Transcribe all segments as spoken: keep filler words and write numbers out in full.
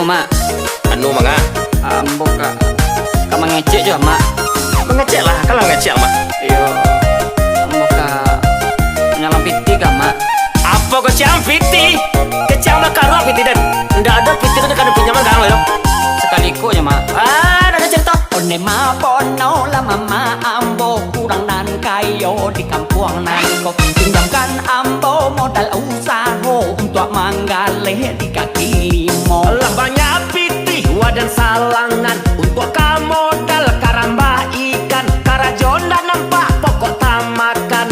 Mak. Anu, manga? Ambo ka, ka mangecek jo, Mak. Mangecek lah, kalau mangecek, Mak. Iyo, ambo ka manyalang pitih ka, Mak. Apo kau ciang pitih? Keciang mah karuak pitih den. Ndak ado pitih tu dikana pinjaman ka ang lai doh. Sakali ko jo, Mak. Ah, ndak ado carito. One ma pono lah mama ambo, urang nan kayo di kampuang nan ko. Pinjamkan ambo modal usaho untuak manggaleh di kaki limo. Lah banyak pitih wadah salangan, untuak ka modal karambah ikan. Karajo ndak nampak pokok tamakan,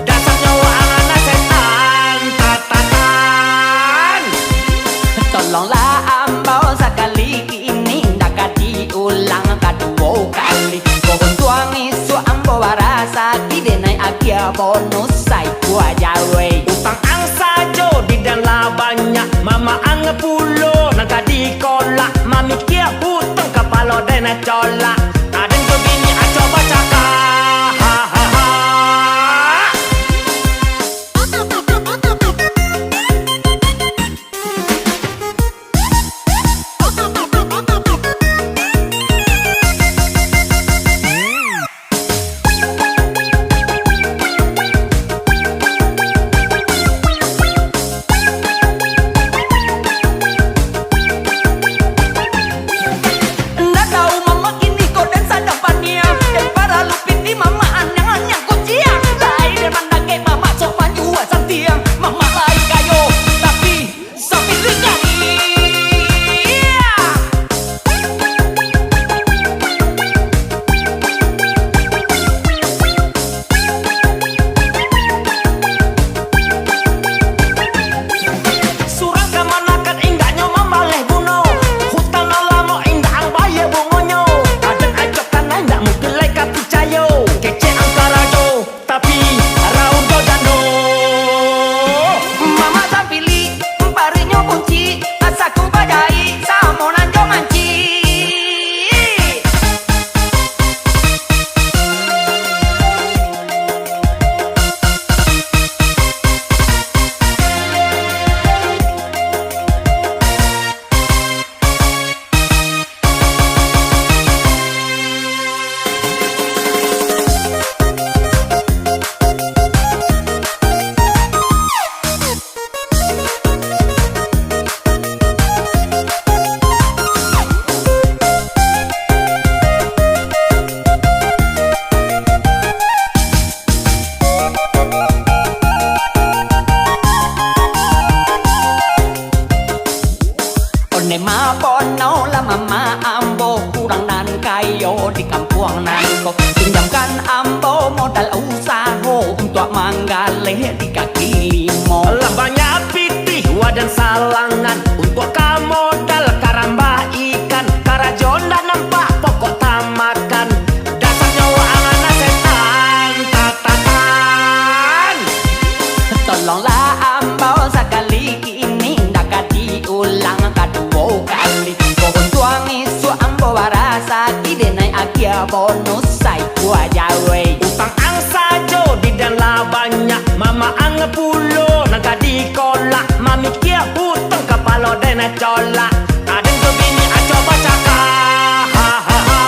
dasarnyo waang anak setan tatatan. Tolonglah ambo sakali ini, ndak ka diulang kaduo kali. Ko untuang isuak ambo barasaki, denai agiah bonus saikua jawai. Utang ang sajo di den lah banyak, mama ang pulo nan ka dikolak. Mamikia utang kapalo den colak, aden jo bini acok bacakak. Ha, ha, ha. Ndak tahu mamak kini ko den sadang paniang. Den paralu pitih mamak anyang-anyang kuciang. Lai den mandakek mamak sok manjua santiang. Mamak lai kayo, tapi Sapilih kalian. Surang kamanakan indaknyo mambaleh buno. Hutang nan lamo indak ang bayia bungonyo. Aden acok tanah indak mungkin lai ka picayo. Kecek ang karajo. Tapi, raudo jando. Mamak sampili, parinyo kunci, asaku bajai, samo nan jo manci. One ma pono lah mama ambo, urang nan kayo di kampuang nan ko. Pinjamkan ambo modal usaho untuak manggaleh di kaki limo. Lah banyak pitih wadah salangan untuak ka modal karambah ikan. Karajo ndak nampak pokok tamakan. Dasarnyo waang anak setan tatatan. Tolonglah ambo sakali ini, ndak ka diulang kaduo kali. Ko untuang isuak ambo barasaki, denai agiah bonus saikua jawai. Utang ang sajo di den lah banyak, mama ang pulo nan ka dikolak. Mamikia utang kapalo denai colak. Aden jo bini acok bacakak. Ha, ha, ha.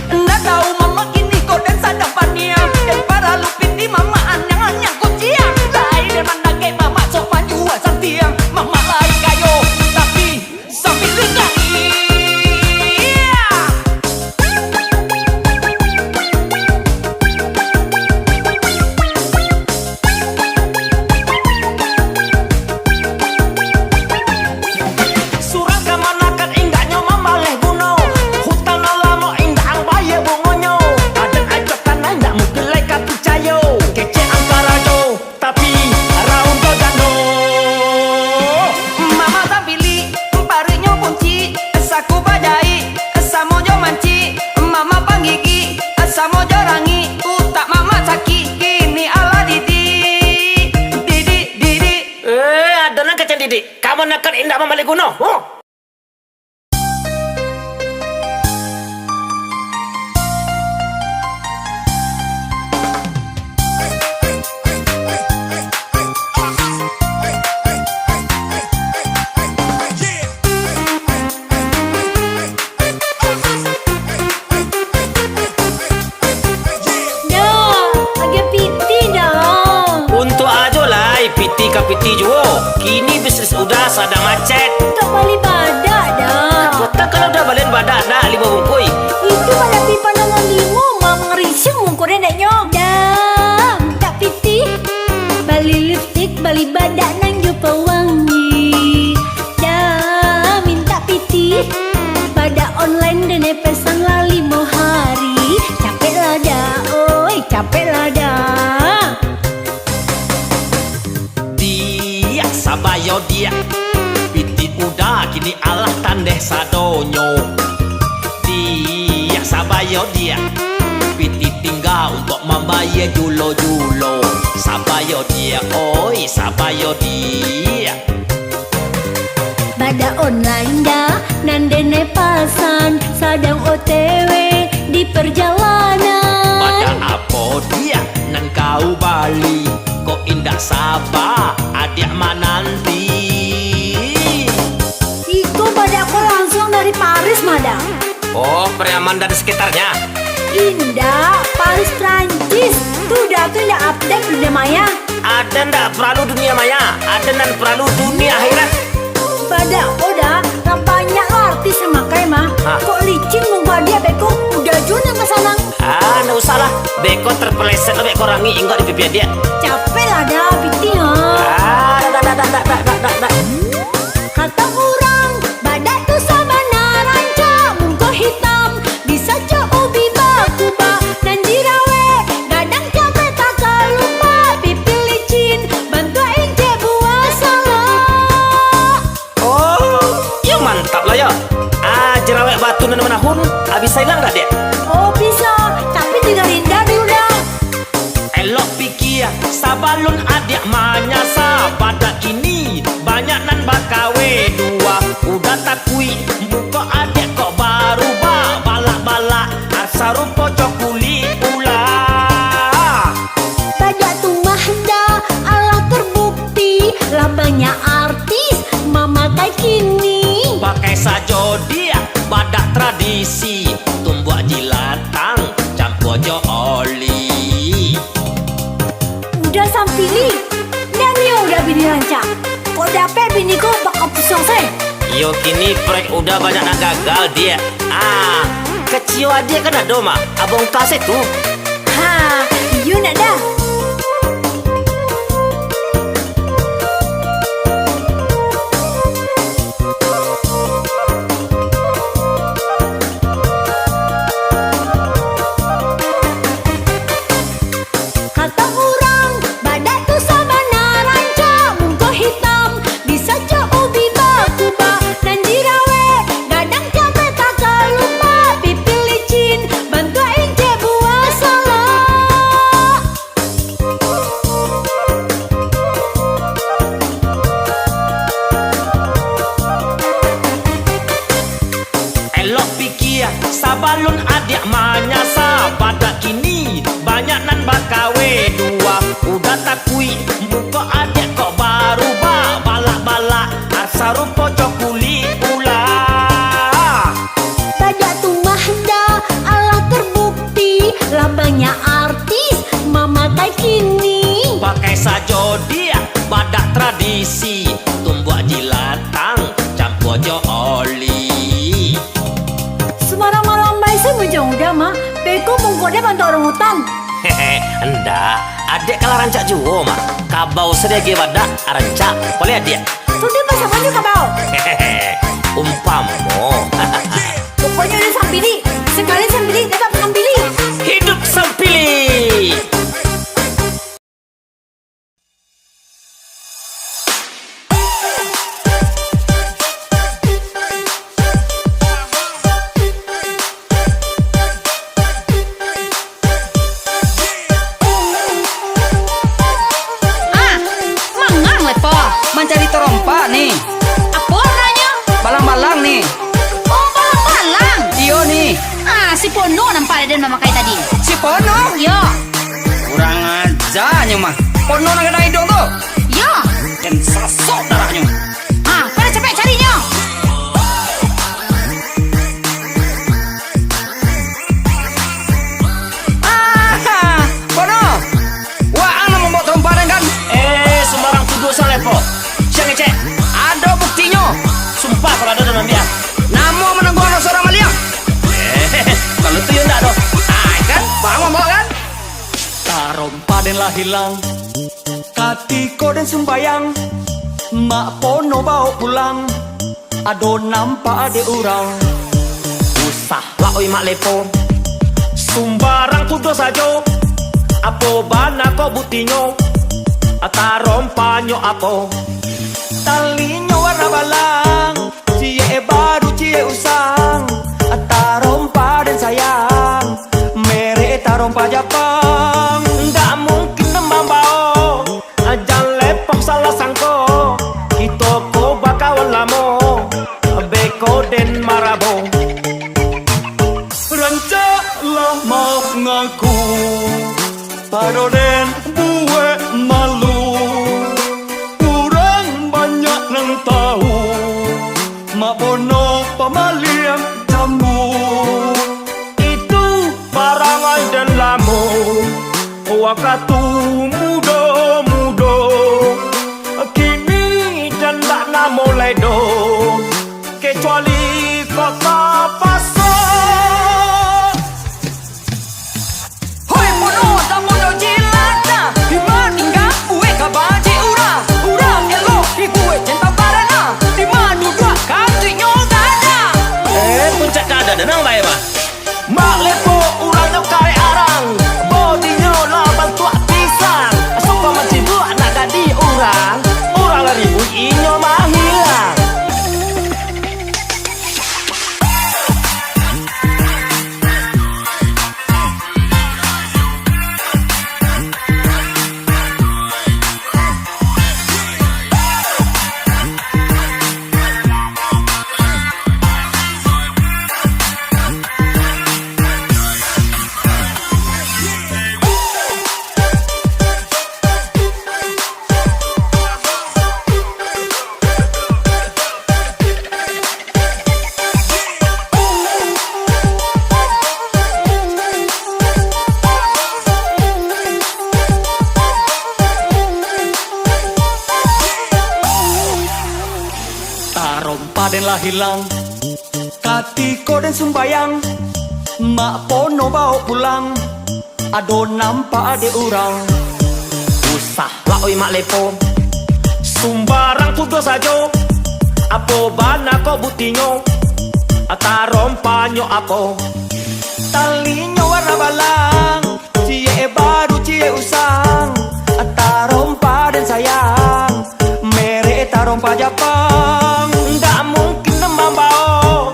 Ndak tahu mama kini ko Manakan indak mambali guno. Huh. Dah, agiah pitih dah. Untuak ajo lai pitih ka pitih juo. Kini bisnis Uda sadang macet. Untuak bali badak dah. Kota kalau Uda balian badak dak limo bungkui. Itu badak pi pandangan limo, mah mangarisiang bungkui dek nyo. Dah, mintak pitih. Bali lipstik, bali badak nan jo pawangi. Dah mintak pitih, badak online den pesan lah limo hari. Capek lah dah, oi, capek lah dah. Diak, saba yo diak, pitih Uda kini alah tandeh sadonyo. Diak, saba yo diak, pitih tingga untuak mambayia julo-julo. Saba yo diak, oi, saba yo diak. Badak online dah, nan den pesan, sadang O T W di perjalanan. Badak apo diak nan kau bali, kok indak saba adiak mananti? Iko badak ko langsuang dari Paris mah dah. Oh, Preman dan sekitarnya. Indak, Paris Prancis. Tu dah tu indak update dunia maya. Aden ndak paralu dunia maya, aden nan paralu dunia akhirat. Badak ko dah, lah banyak lo artis nan makai mah. Ha. Kok licin mungko adiak beko, Uda juo nan ka sanang. Ah, ndak usah lah. Beko terpeleset lo beko rangi inggok di pipi adiak. Capek lah dah, pitih ha. Ah, dak, dak, dak. Kato urang, badak tu sabana rancak, muko hitam, disacok ubi bakubak, nan jirawek, gadang capek takalupak, pipi licin, bantuak incek buah salak. Oh, iyo mantap lah yo. Ah, jerawek batu nan manahun, ah, bisa ilang dak, Dek? Oh, bisa, tapi tidak indah di Uda. Elok pikia, sabalun adiak manyasa, badak kini banyak nan bakawe dua. Uda takuik, muko adiak kok barubah, balak-balak, ah, sarupo jo kulik ulah. Badak tu mah dah, alah terbukti, lah banyak artis mamakai kini. Pakai sajo diak, badak tradisi, tumbuak jilatang, campua jo oli. Uda sampili, ndak nio Uda bini rancak. Kok dapek bini ko bakapusuang sae. Iyo, kini prank Uda banyak nan gagal, Diak. Ah, kaciyo adiak kan ado mah, abongkah se tu. Ha, iyo nak dah. Kato urang, badak tu sabana rancak, muko hitam, disacok ubi bakubak, nan jirawek, gadang capek takalupak, pipi licin, bantuak incek buah salak. Elok pikia, sabalun adiak manyasa, badak kini banyak nan bakawe dua. Uda takuik, muko adiak kok barubah, balak-balak, ah, sarupo jo kulik ulah. Badak tu mah dah, alah terbukti, lah banyak artis mamakai kini. Pakai sajo diak, badak tradisi, tumbuak jilatang, campua jo oli. Subarang malambai se muncang Uda mah, beko mungkok dia bantuak orang utan. Hehe, ndak. Adiak kalah rancak juo mah. Kabau se diagiah badak, rancak. Boleh adiak? Tu dia pasal banyak kabau. Umpamo. Pokoknyo Uda sampili. Sakali sampili, tatap sampili. Hidup sampili. Ah, mangang lai po mancari torong Den mamakai tadi. Si Pono? Yo. Kurang aja nyo mah. Pono nan gadang iduang tu? Yo. Den sasok darahnyo. Ah, pado capek carinyo. Ah, Pono. Waang nan mambaok tarompa den kan? Eh, sumbarang tuduah Sang Lepo. Siang ngecek. Ado buktinyo. Sumpah kalau ado den ambiak. Namo manangguang doso urang maliang? Eh, kalau tu yo ndak doh. Ah, kan? Paham ambo kan? Tarompa den lah hilang. Katiko den sumbayang, Mak Pono baok pulang. Ado nampak dek urang. Usah lah oi Mak Lepo. Sumbarang tuduah sajo. Apo bana ko buktinyo? Tarompanyo apo? Talinyo warna balang. Ciek baru ciek usang. Tarompa den sayang. Merek tarompa Japang. Ndak mungkin den mambaok. Jan Lepo salah sangko, kito ko bakawan lamo, beko den marabo. Rancak lah maaf ngaku, pado den buek malu. Urang banyak nan tahu, Mak Pono pamaliang jambu. Itu parangai den lamo, wakatu mudo-mudo. Kini den ndak namo lai doh, kecuali kok tapakso. Hoi Pono, tamudo jilatna, di ma tingga buek ka bajik urang. Urang elok dibuek centang barana, di ma duduak kantuiknyo gadang. Eh, puncak ka ado denang bae mah. Mak Lepo urangnyo karek arang, bodinyo lah bantuak pisang. Suko mancibuak nak jadi urang, urang lah ribuik inyo mahilang. Tarompa den lah hilang, katiko den sumbayang, Mak Pono baok pulang. Ado nampak dek urang. Usah lah oi Mak Lepo, sumbarang tuduah sajo. Apo bana ko buktinyo? Tarompanyo apo? Talinyo warna balang, ciek baru ciek usang. Tarompa den sayang, merek tarompa Japang. Ndak mungkin den mambaok.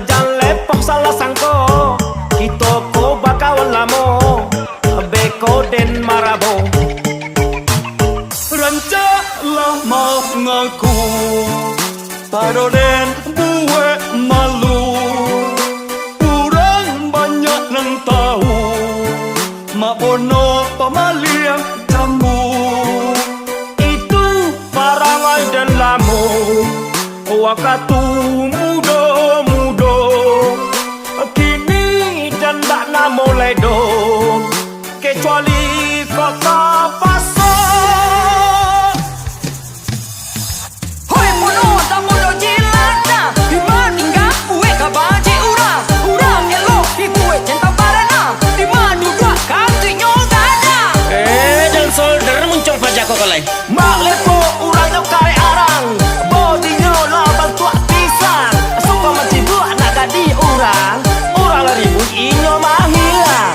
Jan Lepo salah sangko, kito ko bakawan lamo, beko den marabo. Rancak lah maaf ngaku, pado den buek malu. Urang banyak nan tahu, Mak Pono pamaliang jambu. Itu parangai den lamo, wakatu mudo-mudo. Kini den ndak namo lai doh, kecuali kok tapakso. Hoi Pono, tamudo jilatna, di ma tingga buek ka bajik urang. Urang elok dibuek centang barana, di ma duduak kantuiknyo gadang. Eh, jan solder muncuang paja ko lai. Mak Lepo urangnyo karek arang, bodinyo lah bantuak pisang. Suko mancibuak nak jadi urang, urang lah ribuik inyo mahilang.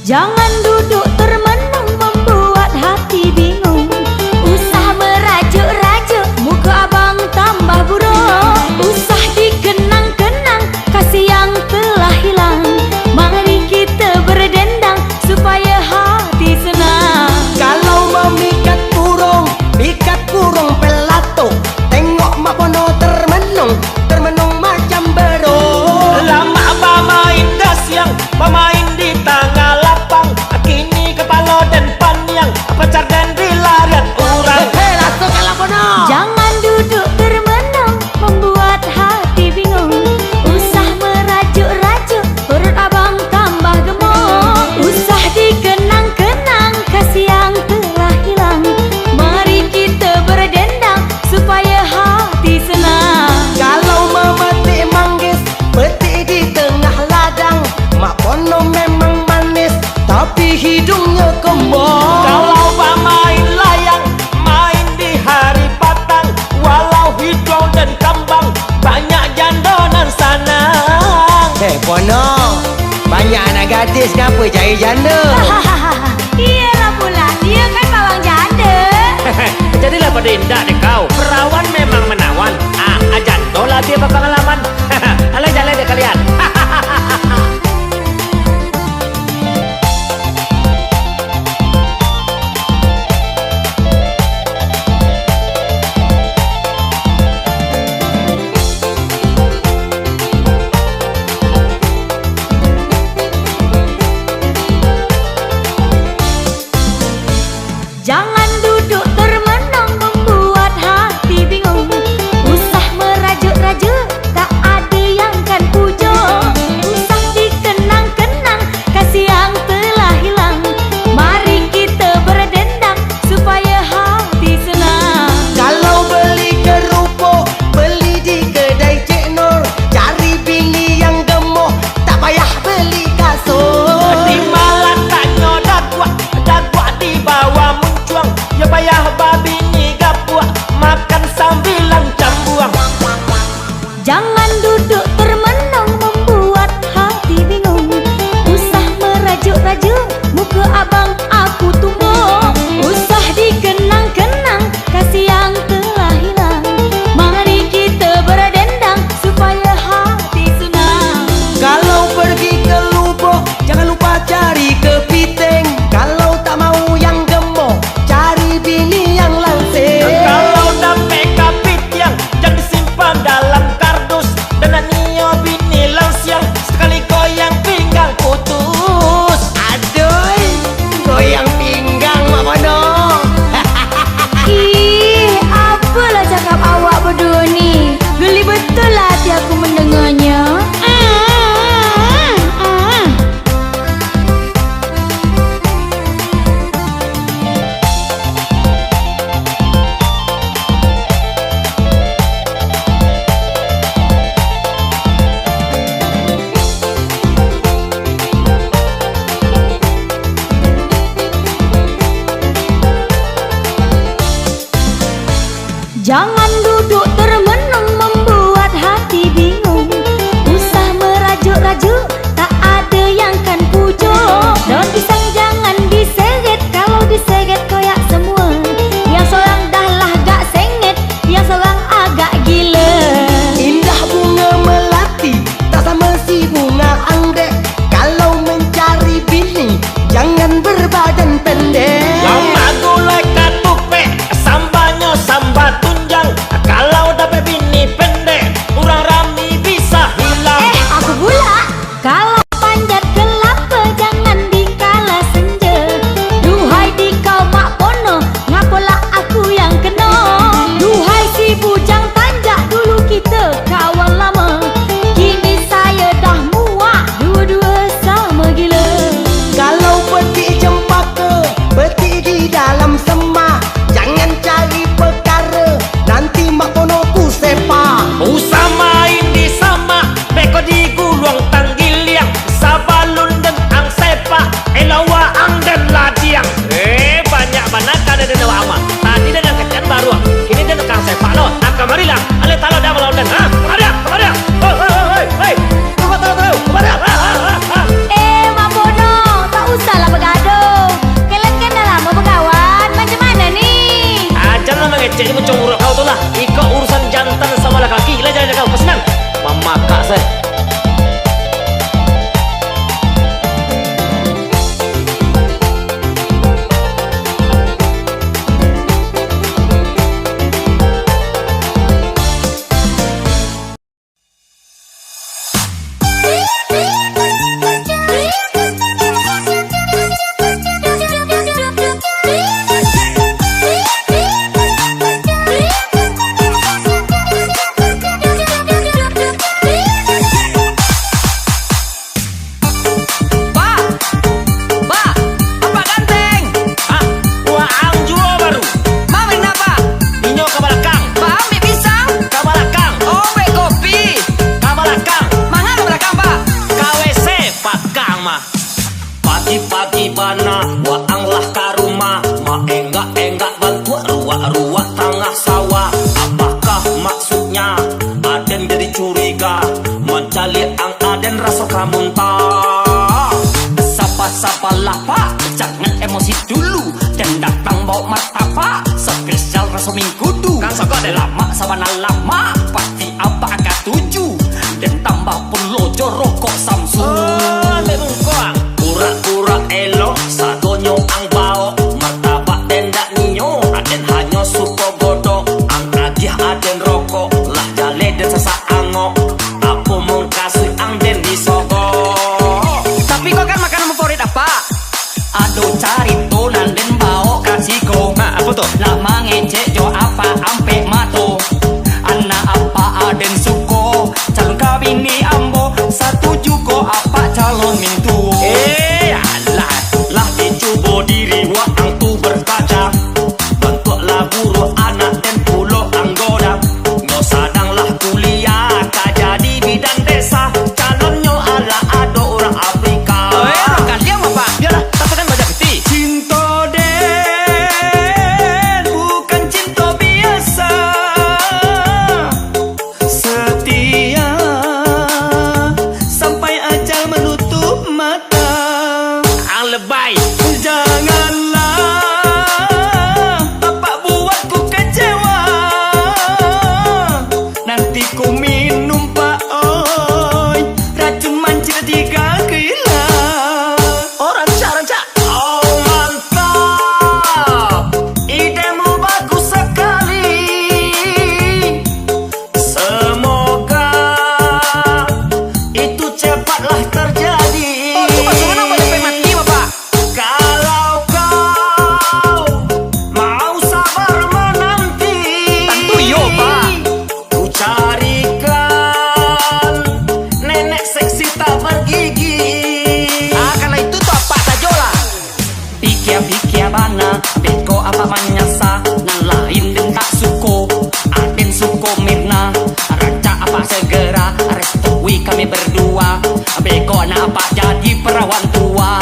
Jangan duduk termenung membuat hati bingung. Usah merajuk-rajuk, muka abang tambah buruk. Usah dikenang-kenang kasih yang telah hilang. Mari kita berdendang supaya hati senang. Kalau mamikat burung, pikat burung pelatuk, tengok Mak Bono termenung, termenung macam beruk. Lamak bamain gasiang, bamain di tangah lapang, kini kapalo den paniang, pacar den dilarian urang. Hei, langsung ka Mak Bono. Jangan duduk termenung, membuat hati bingung. Usah merajuk-rajuk, perut abang tambah gemuk. Usah dikenang-kenang kasih yang telah hilang. Mari kita berdendang supaya hati senang. Kalau mamatik manggis, petik di tengah ladang, Mak Bono memang manis, tapi hidungnya kembang. Kalau bamain layang, main di hari patang, walau hidung dan kambang, banyak jando nan sanang. Eh, Bono, banyak anak gadis, ngapa cari jando? Iyolah pulang, dia kan bawang janda. Jadilah pado indak dek kau, perawan memang menawan. Ah, jando labiah bapangalaman. Alah, jaleh dek kalian. Jangan duduk termenung membuat hati bingung. Usah merajuk-rajuk, tak ada yang kan pujuk. Usah dikenang-kenang kasih yang telah hilang. Mari kita berdendang supaya hati senang. Kalau beli kerupuk, beli di kedai Cik Nur. Cari bini yang gemuk, tak payah beli kasur. Di malam tanyo daguak, daguak di bawah muncuang. Yo payah babini gapuak, makan sambilan cambuang. Jangan duduk termenung membuat hati bingung. Usah merajuk-rajuk, muka abang aku tumbuk. Usah dikenang-kenang kasih yang telah hilang. Mari kita berdendang supaya hati senang. Kalau pergi ke Lubuk, jangan lupa cari kepiting. Kalau tak mau yang gemuk, cari bini yang langsing. Kalau dapek kapitiang, jan disimpan dalam kardus. Dan nak nio bini lansiang, sakali goyang pinggang putus. Aduh, goyang pinggang, Mak Bono. Ih, apolah cakap awak baduo ni. Geli betul lah ati aku mandanganyo. Jangan duduk termenung membuat hati bingung. Usah merajuk-rajuk, tak ada yang kan pujuk. Daun pisang jangan diseret, kalau diseret koyak semua. Yang sorang dah lah gak sengit, yang sorang agak gila. Indah bunga melati, tak sama si bunga anggrek. Kalau mencari bini, jangan berbadan pendek. Lamak gulai katupek, sambanyo samba tunjang. Kalau dapek bini pendek, urang rami bisa hilang. Eh, aku pula. Kalau panjat kelapa, jangan di kala senja. Duhai dikau Mak Bono, ngapolah aku yang keno. Duhai si bujang tanjak, dulu kita kawan lama. Kini saya dah muak, dua-dua sama gila. Kalau petik cempaka, petik di dalam semak. Jangan cari pekara, nanti Mak Bono ku sepak. Usah main di samak, beko diguluang tanggiliang. Sabalun den ang sepak, elok waang den ladiang. Eh, banyak bana kado den awak amak. Tadi den ang kecekan baruak, kini den ang sepak lo. Ah, kamarilah, aleh talo den malawan den. Ha, kamarilah, kamarilah. Hei, hei, hei, hei, hei. Tunggu, tunggu, tunggu. Kamarilah. Ha, ha, ha, ha. Eh, Mak Bono, tak usah Ramunta. Sapa-sapa lah, Pak, jangan emosi dulu. Den datang bawa martabak, spesial raso mingkudu. Kan sokok deh. Lamak sabana lamak, pasti abak katuju. Den tambah pulo jo rokok Samsu. Oh, ambiak mungkuang. Pura-pura elok, sadonyo ang baok. Martabak den dak nio, aden hanyo suko godok. Ang agiah aden rokok, lah jaleh den sasak angok. Apo mungkasuik ang den disogok. Tapi ko kan makanan favorit apak. Ado carito nan den baok ka siko. Ha, apo tu? Lah mangecek jo apak ampek mato. Anak apak aden suko, calon ka bini ambo. Satuju ko apak calon mintuo. Eh, alah, lah dicubo diri waang tu berkaca. Bantuak lah buruak anak den pulo ang goda. Nyo sadang lah kuliah, ka jadi bidan desa. Calonnyo alah ado urang Afrika. Oi, urang Kaliang, Bapak. Bialah, tapi kan banyak piti. Cinto den bukan cinto biasa. Setia sampai ajal menutup mata. Ang lebay. Janganlah apak buat ku kecewa. Nanti ku minum, Pak, oi, racun mancit tiga gelas. Oh, rancak, rancak. Oh, mantap. Idemu bagus sekali. Semoga itu cepatlah terjadi. Oh, tu maksudnya nak boleh mati, Bapak? Kalau kau mau sabar menanti, tantu iyo, Pak. Ku carikan nenek seksi tak bergigi. Ah, kalau itu tu apak sajolah. Pikia-pikia bana, beko apak manyasa, nan lain den tak suko, aden suko Mirna, rancak apak segera restui kami berdua, beko nak apak jadi perawan tua.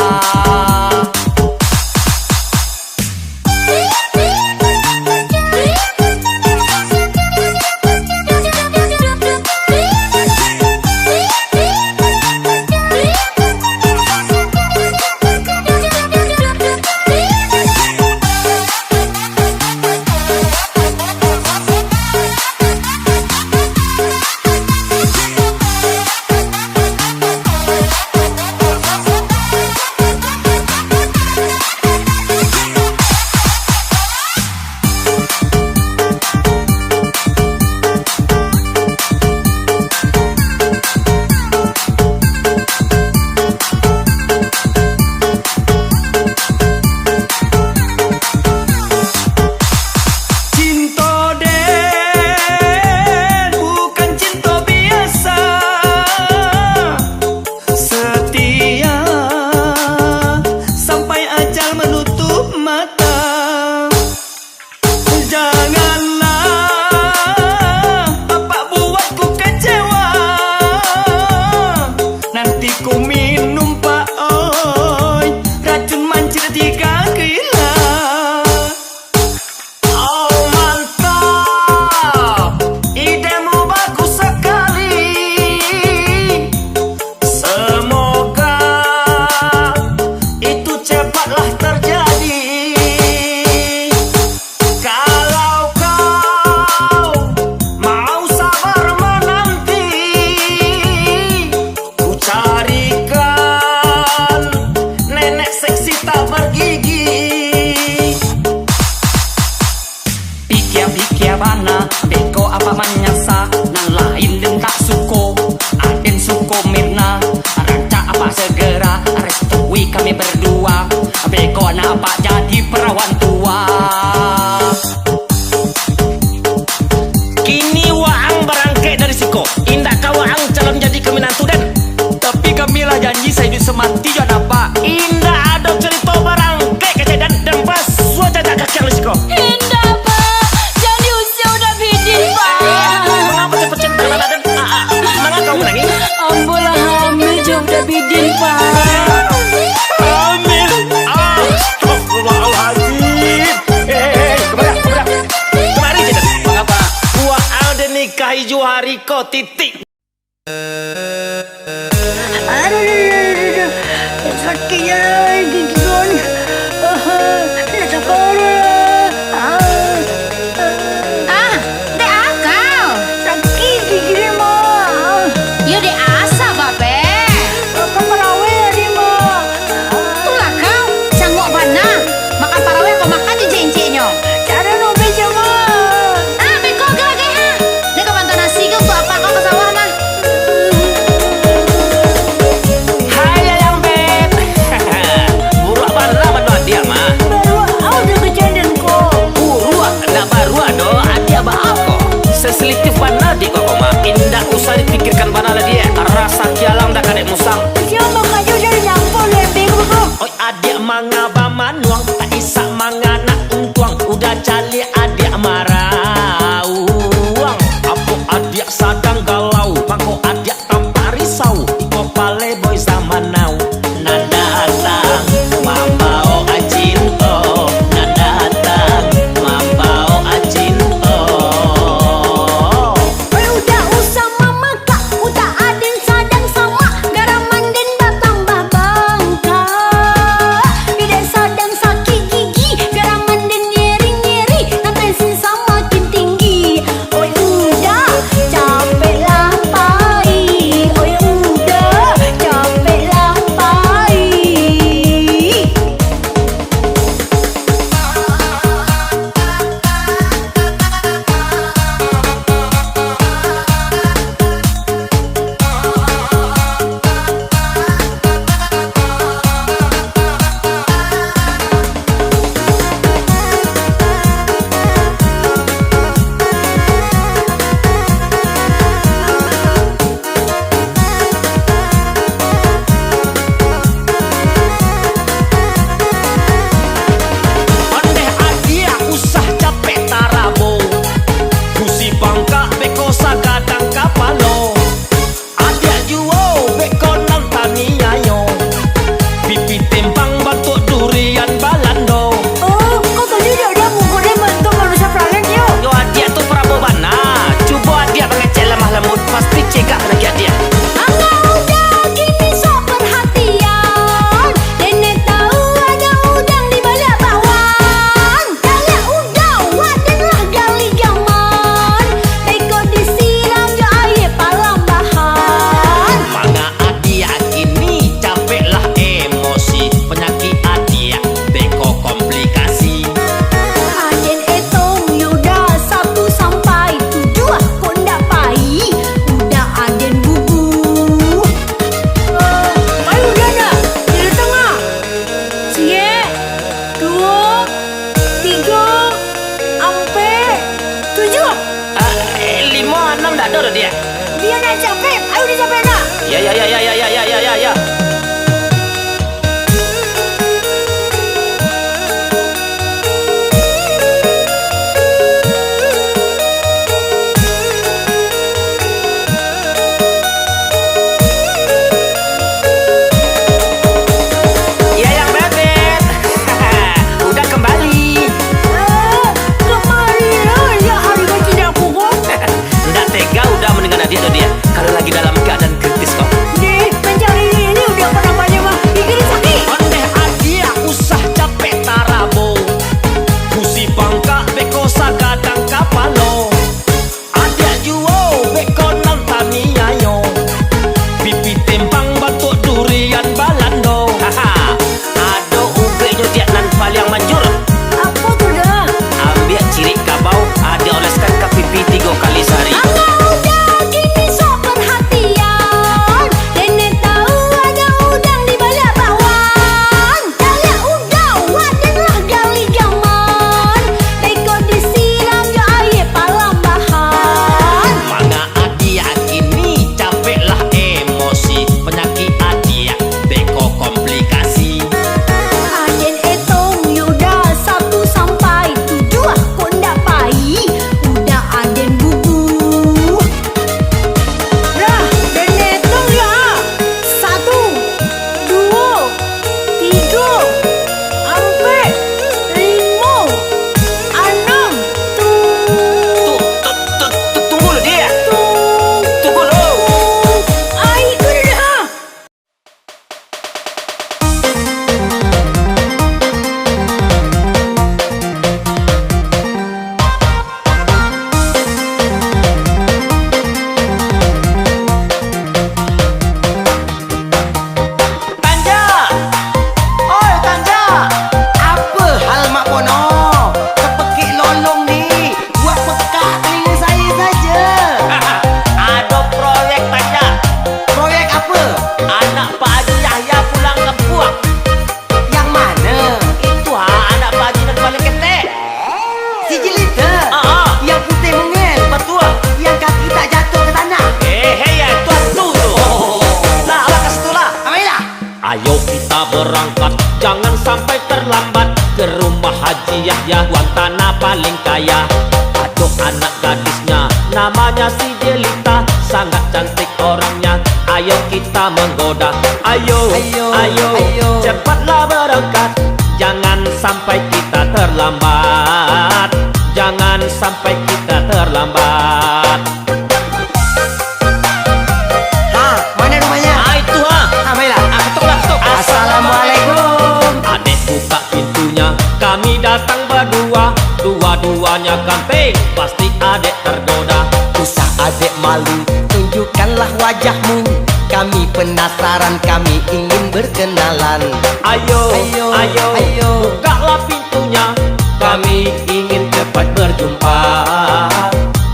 Cinto den bukan cinto biasa. Setia sampai ajal menutup mata. Janganlah apak buat ku kecewa. Nanti ku minum, Pak, oi, racun mancit tiga gelas. Oh, mantap. Idemu bagus sekali. Semoga itu cepatlah terjadi. Kalau kau mau sabar menanti, ku carikan nenek seksi tak bergigi. Pikia-pikia bana, beko apak manyasa, nan lain den tak suko, aden suko Mirna, rancak apak segera restui kami berdua, beko nak apak jadi perawan tua. Kini waang barangkek dari siko. Indak ka waang calon jadi ka minantu den? Tapi kami lah janji saiduik samati jo apak. Indak ado carito barangkek kecek den, den pasuo cacak kaki ang di siko. Indak, Pak. Jan diusia Uda Bidin, Pak. Mangapa cepat-cepat tangan aden? Ah, ah, mangapa kau manangis? Ambo lah hamil jo Uda Bidin, Pak. Hamil? Astagfirullahaladzim. Eh, eh, eh, kemana, kemana? Kemari je, den. Mangapa? Waang den nikahi jo hari ko, titik. Iya, gigian. Ah, nak cakar. Ah, ah. Ah, dek akal. Sakik gigi dek, Mak. Yo, dek asa, Babe. Makan parawai tadi, Mak. Ah. Tulah kau, cangok bana. Makan parawai kau makan encek-enceknyo. Caro no be, Mak. Ah, beko agak-agak, ha. Dek ka bantu nasi ko, untuak apa kau ka sawah mah? Hai, Yayang Beb. Buruak bana mano adiak mah. Baruak au jo kajandan ko. Buruak, ndak baruak doh, adiak baa ko. Sensitif bana di koko mah. Indak usah dipikirkan bana lah, Diak. Rasa kialang dak kadek musang. Sia mangajau dari nyampau lembeng ko. Oi, adiak manga bamanuang, tak isak manga nak untuang. Udah caliak adiak marauang. Apo adiak sadang galau, mangko adiak tampak risau. Iko playboy zaman now. Nan datang mambawa cinto, nan datang mambawa cinto. Oi, udah usah mamakak, utak aden sadang samak, garaman den batambah bangkak. Dek sadang sakik gigi, garaman den nyeri-nyeri, nan tensi samakin tinggi. Oi uda, capeklah pai. Oi uda, capeklah pai. Ondeh adiak usah capek tarabo, gusi bangkak beko sagadang kapalo. Adiak juo beko nan taniayo, pipi tembang bantuak durian Balando. Oh, kau tadi dak ado muko den bantuak manusia planet yo? Yo, adiak tu parabo bana. Cubo adiak mangecek lamah lambuik, pasti cegak panyakik adiak. Angau dah kini sok parhatian, nenek tahu ado udang di baliak bakwan. Galak udau, waden lah gali gaman. Beko disiram jo aia palambahan. Manga adiak kini capeklah emosi, panyakik adiak beko komplikasi. Aden etong yo udah satu sampai tujuah, kok ndak pai, udah aden gugu. Ayo, udah dah. Dari tangah. Ciek, duo, tigo, ampek, tujuah. Ah, eh, limo, anam dak ado doh, Diak. Bia nak capek, ayo dicapek nak. Ya, ya, ya. Yayang Bebet, udah kembali. Eh, kembali lah, ya, hari gaji aku, kok. Ndak tega udah mendengar adiak tu, Diak. Kalau lagi dalam keadaan kritis, kok. Deh, mencari ini Anak Pak Haji Yahya pulang kampuang. Yang mana? Itu ha, anak Pak Haji nan paling ketek. Si Jelita? Ah, ah. Yang putih mungil? Betul. Yang kaki tak jatuh ke tanah? Eh, hei, ya, itu hantu tu. Lah, lah, ka situ lah. Amailah. Ayo kita berangkat, jangan sampai terlambat ke rumah Haji Yahya, tuan tanah paling kaya. Aduh, anak gadisnya, namanya si Jelita, sangat cantik orangnya. Ayo kita menggoda, ayo, Ayo, ayo, ayo. Cepatlah berangkat, jangan sampai kita terlambat, jangan sampai kita terlambat. Ha, mana rumahnya? Ah, itu, ha. Ha, mailah. Ah, ketuklah, ketuk. Assalamualaikum. Adek buka pintunya, kami datang berdua, dua-duanya kamping, pasti adek tergoda. Usah adek malu, tunjukkanlah wajahmu, kami penasaran, kami ingin berkenalan. Ayo, Ayo, ayo, ayo. Bukalah pintunya, kami ingin cepat berjumpa,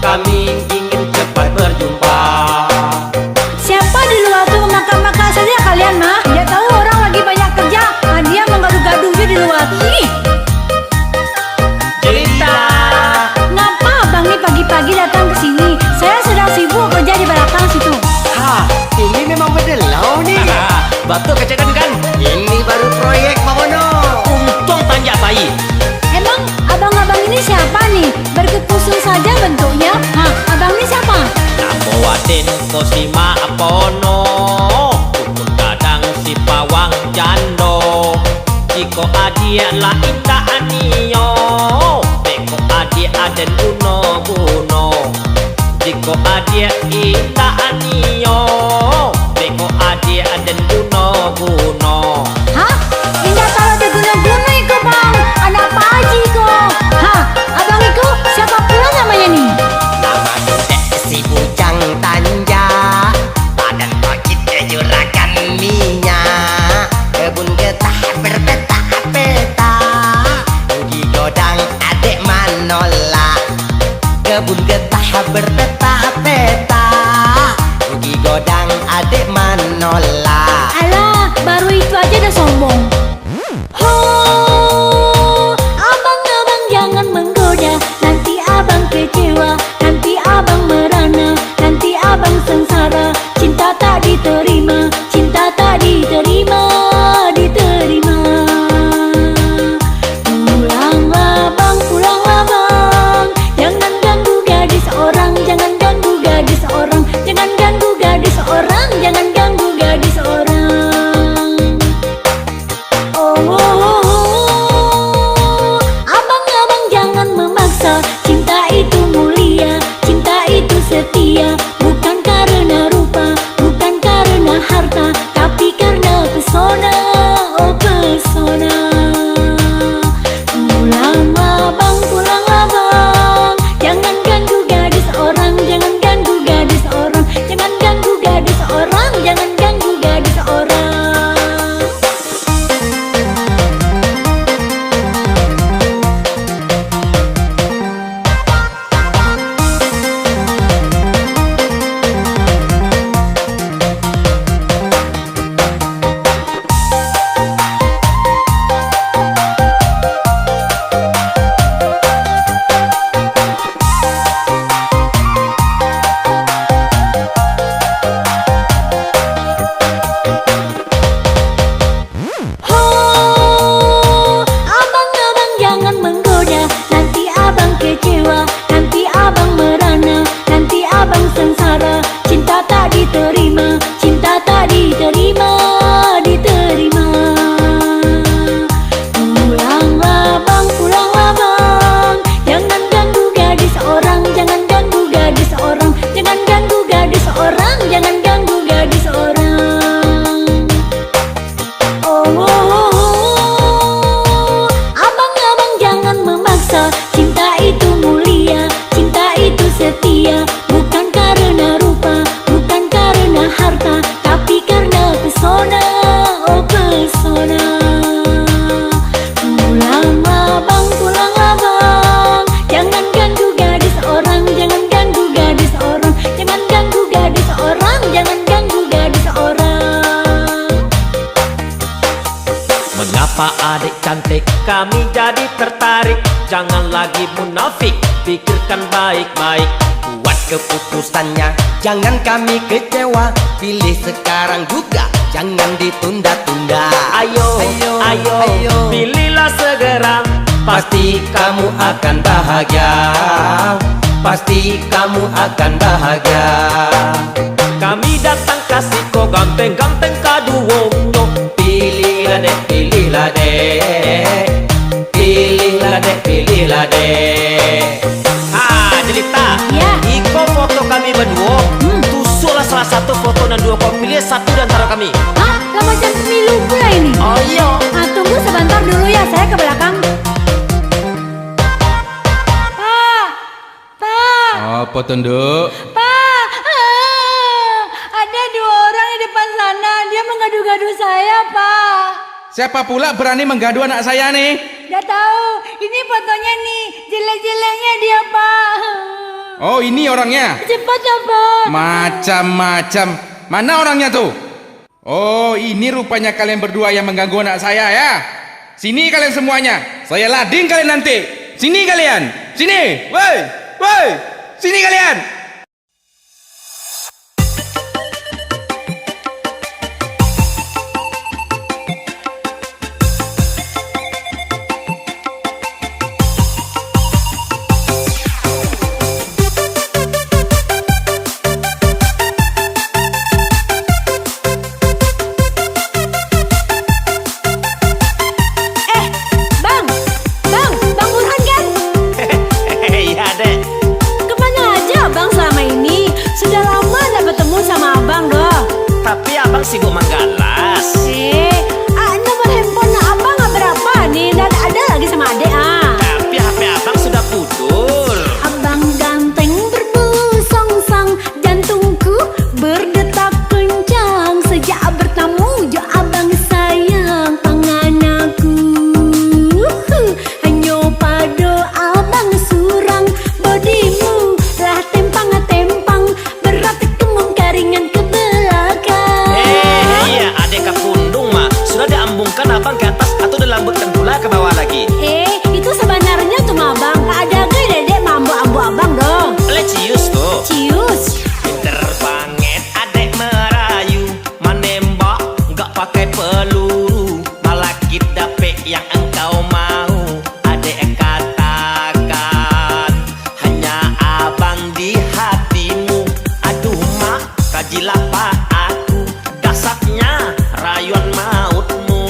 kami ingin cepat berjumpa. Siapa di luar tu, makan-makan saja kalian, ha? Nggak tahu orang lagi banyak kerja, ha, dia menggaduh-gaduh je di luar. Ih! Jelita. Ngapa abang ni pagi-pagi datang ke sini? Saya sedang sibuk kerja di belakang situ. Ha, ini memang bedelau ni. Batua kecek den kan? Ini baru proyek, Pak Bono. Untuang tanjak pai. Emang abang-abang ini siapa nih? Berkepusun saja bentuknya. Ha, abang ni siapa? Namo aden ko si Mak Pono, ukun gadang si pawang jando. Jiko adiak lah indak anio, beko adiak aden guno-guno. Jiko adiak indak anio, beko adiak aden guno-guno. Hah? Indak salah diguno-guno iko, Bang. Anak Pak Haji ko. Hah? Abang iko siapa pula namanya ni? Nama tu dek si Bujang Tanja, badan pakik juragan minyak, kebun getah berpetak-petak, rugi godang adek manolak. Kebun getah berpetak-petak, rugi godang adek manolak. Alah, baru itu aja dah sombong. Ho, abang-abang jangan menggoda, nanti abang kecewa, nanti abang merana, nanti abang sengsara. Cinta tak diterima, cinta tak diterima, diterima. Pulanglah bang, pulanglah bang. Jangan ganggu gadis orang, jangan ganggu gadis orang, jangan ganggu gadis orang, jangan ganggu gadis orang. Oh, oh, oh, Pak Adek cantik, kami jadi tertarik. Jangan lagi munafik, pikirkan baik-baik. Buat keputusannya, jangan kami kecewa. Pilih sekarang juga, jangan ditunda-tunda. Ayo, ayo, ayo, ayo, pilihlah segera. Pasti kamu akan bahagia. Pasti kamu akan bahagia. Kami datang ka siko ganteng-ganteng kaduonyo. Pilihlah dek, pilihlah dek. Pilihlah dek, pilihlah dek. Ha, Jelita. Ya. Iko foto kami baduo. Hmm. Tusuaklah salah satu foto nan duo kau pilih, satu di antara kami. Hah? Lah macam pemilu pula ini. Oh, iyo. Ah, tunggu sebentar dulu ya, saya ke belakang. Pak, Pak. Apa tu, Nduk? Pak, ah, ada dua orang di depan sana. Dia menggaduh-gaduh saya, Pak. Siapa pula berani menggaduh anak saya ni? Nggak tahu. Ini fotonya nih. Jelek-jeleknya dia, Pak. Oh, ini orangnya? Cepat ya, Pak. Macam-macam. Mana orangnya tu? Oh, ini rupanya kalian berdua yang mengganggu anak saya, ya? Sini kalian semuanya, saya lading kalian nanti. Sini kalian, sini, woi, woi, sini kalian. Eh, Bang! Bang! Bang Burhan, kan? Iya, Dek. Kemana aja Abang selama ini? Sudah lama ndak bertemu sama Abang, doh. Tapi Abang sibuk manggalas. Eh, ah, nomor handphone Abang berapa nih? Ndak ada lagi sama adek, ah. Tapi H P Abang sudah pudul. Abang ganteng berbulu songsang, jantungku berdetak kencang sejak bertemu jo Abang sayang, pangan aku. Hanyo pado Abang surang, bodimu lah tempang-tempang, berat kemung karingan ke belakang. Eh, iya, adek ka pundung mah. Sudah diambungkan Abang ke atas atau dilambutkan pula ke bawah lagi? Eh, itu sabanarnyo tu mah, Bang. Ndak ado gai dedek maambuk-ambuk Abang doh. Alah, cius tu. Cius. Pinter banget adek merayu, manembak nggak pakai peluru. Malah kit dapek yang engkau mau, adek katakan. Hanya Abang di hatimu. Aduh, Mak, kajilah Pak aku. Dahsyatnya rayuan mautmu.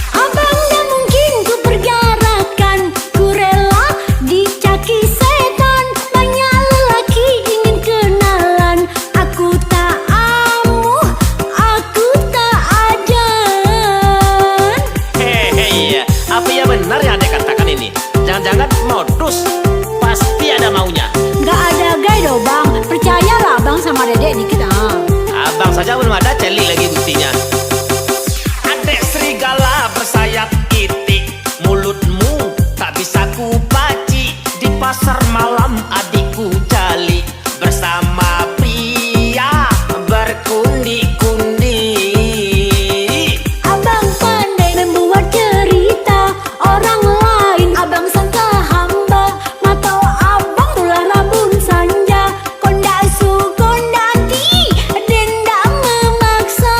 Abang dah mungkin ku pergarakan, ku rela dicaci setan. Banyak lelaki ingin kenalan, aku tak amuh, aku tak ajan. Hehe, iya. Apa iya benar yang adek katakan ini? Jangan-jangan modus. Pasti ada maunya. Nggak ada gai doh, Bang. Percayalah Abang sama dedek ni kita. Abang saja belum ada, celi lagi buktinya. Adek serigala bersayap itik, mulutmu tak bisa kupacik. Di pasar malam adikku cali, bersama pria berkundi-kundi. Abang pandai membuat cerita, orang lain abang sangka hamba. Mato abang tu lah rabun sanja, kondak su, kondak di, den dak memaksa.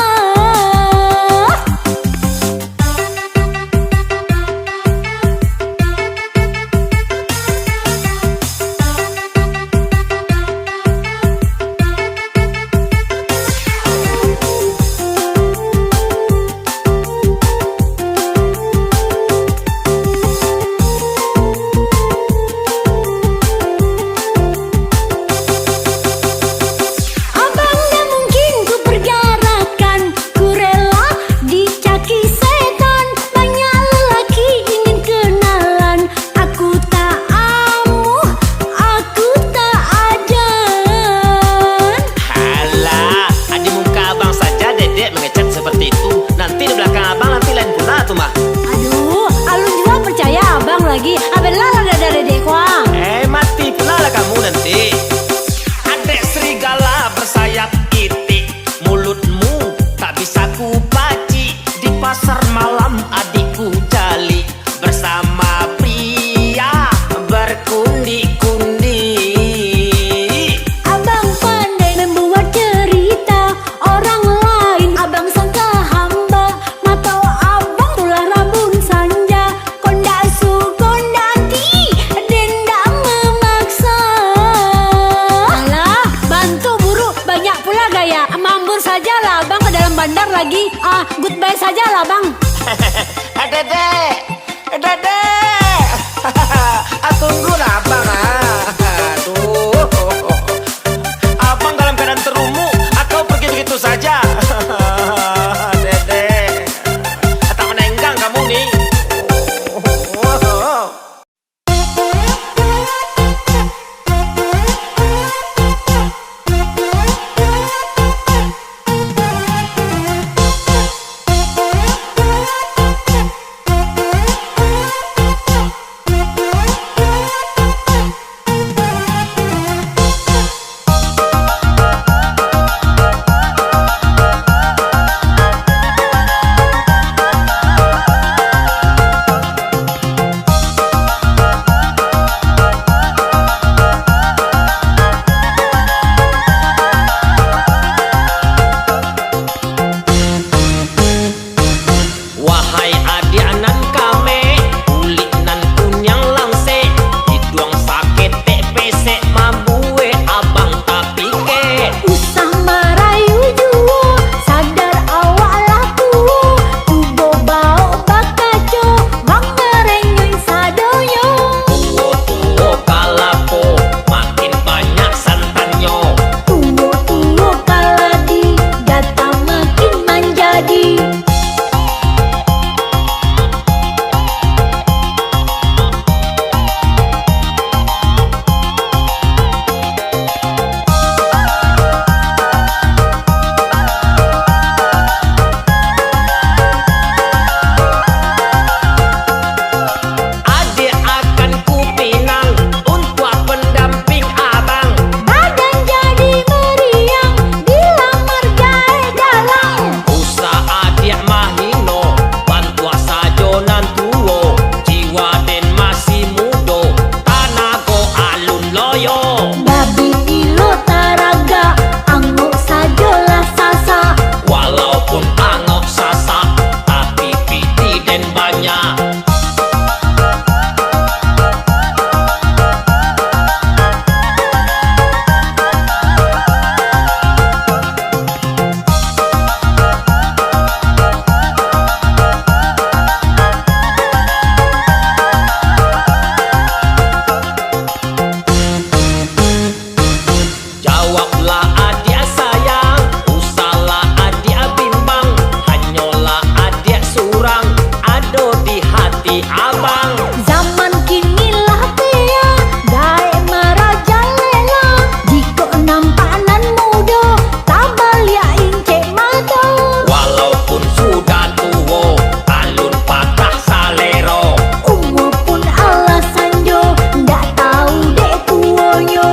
Abang. Zaman kini lah pia, gaek marajalela. Jikok nampak nan mudo, tabaliak incek mato. Walaupun sudah tuo, alun patah salero. Umua pun alah sanjo, ndak tau dek tuonyo.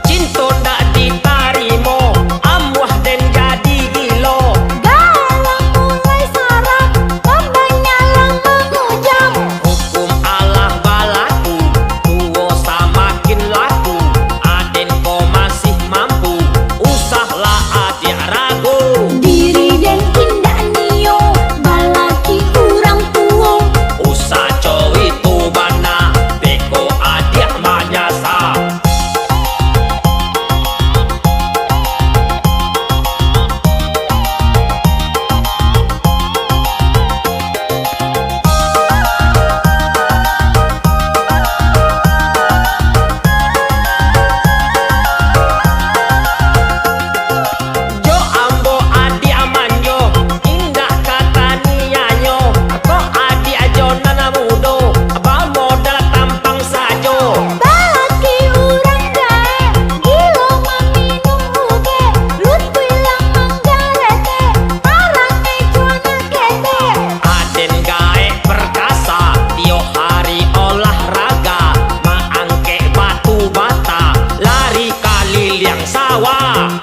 Cinto ndak ditarimo, amuah den jadi gilo. Galang mulai sarak, pambanyak lah mangujam. Hukum alah balaku, tuo samakin laku. Aden ko masih mampu, usahlah adiak ragu. Diri den indak nio, balaki urang tuo. Usah co itu bana, beko adiak manyasa. Jo ambo adiak manjo, indak ka tanianyo. Kok adiak jo nan mudo, bamodal tampang sajo. Balaki urang gaek, gilo maminum ugek, lutuik lah manggaretek, parangai jo anak ketek. Aden gaek perkasa, tiok hari olahraga, maangkek batu bata, lari kaliliang sawah.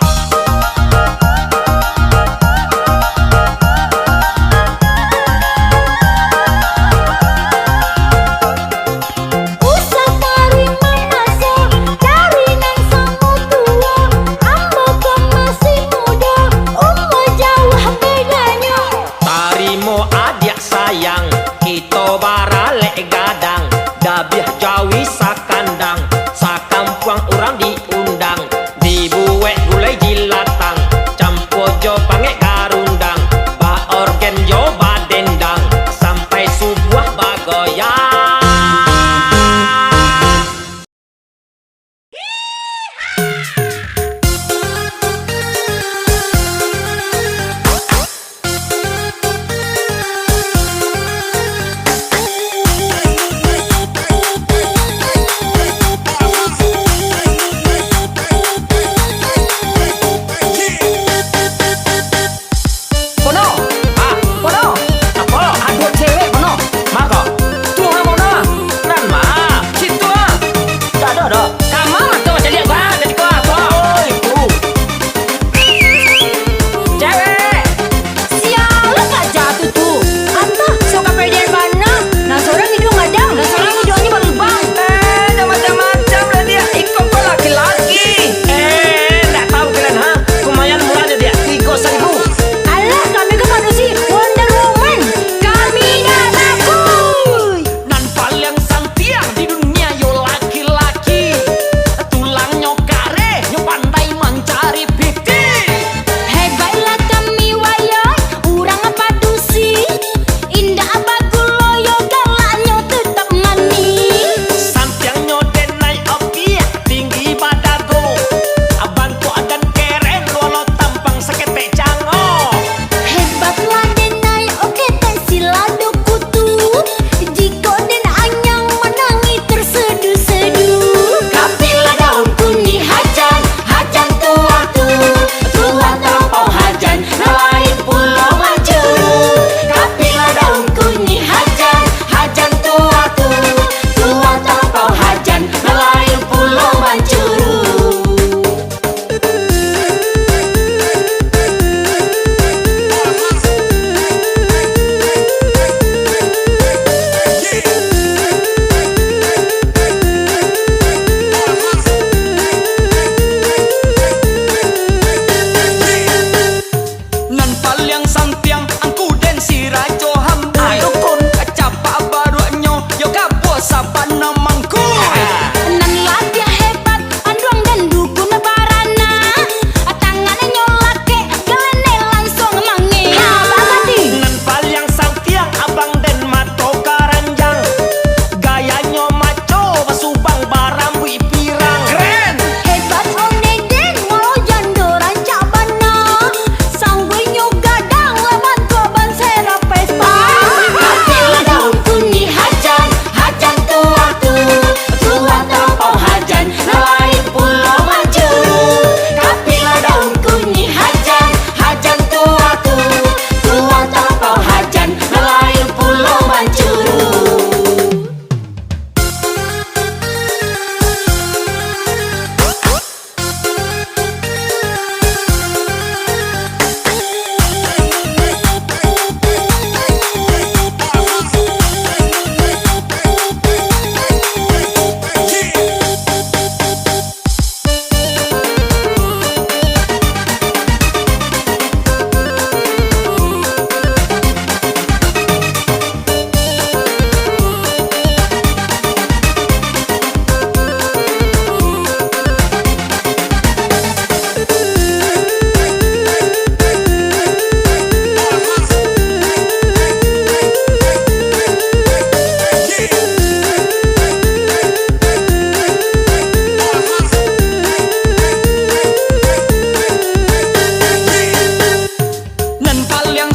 Usah taruih mamaso, cari nan samo tuo. Ambo ko masih mudo, umua jauah bedanyo. Tarimo adiak sayang, kito baralek gadang, dabiah jawi sakandang, sakampuang urang diundang, dibuek gulai jilatang, campua jo pangek garundang, baorgen jo badendang, sampai subuah bagoyang. Pono! Ah, Pono! Apo? Ado cewek, Pono! Ma ko? Tu ha, Pono! Nan ma? Situ ha! Dak ado, dak. Kama mato macaliak ko ha, tadi ko ha, tu ha. Oi, tu. Cewek! Sialah Kak Jatuh tu. Antah, so kapedian bana. Nan sorang iduang gadang, nan sorang iduangnyo balubang. Eh, jan macam-macam lah, Diak. Iko ko laki-laki. Eh, ndak tahu kalian, ha? Lumayan murahnyo, Diak. Tigo saribu. Alah, kami kan manusia Wonder Woman. Kami ndak takut. Nan paliang santiang di dunia yo laki-laki. Tulangnyo kareh, nyo pandai mancari pitih. Hebatlah kami, wayah, urang padusi. Indak bagulo yo, galaknyo tetap manih. Santiangnyo denai okiah, tinggi badago. Bantuak adan keren, lualo tampang saketek cango. Hebatlah denai oketek silado kutu. Jikok den anyang manangih tersedu-sedu. Kapilah daun kunih hajan, hajan tuah tu. Tuah talampau hajan, nan lain pulo mancuru. Kapilah daun kunih hajan, hajan tuah tu. Tuah talampau hajan, nan lain pulo mancuru. Nan paliang santiang angku den si rajo hamba dukun, capak baruaknyo yo kabuah sabana mangku. Nan labiah hebat anduang den dukun barana, tangannyo lakek, galene langsuang mangeh. Ha, Aliang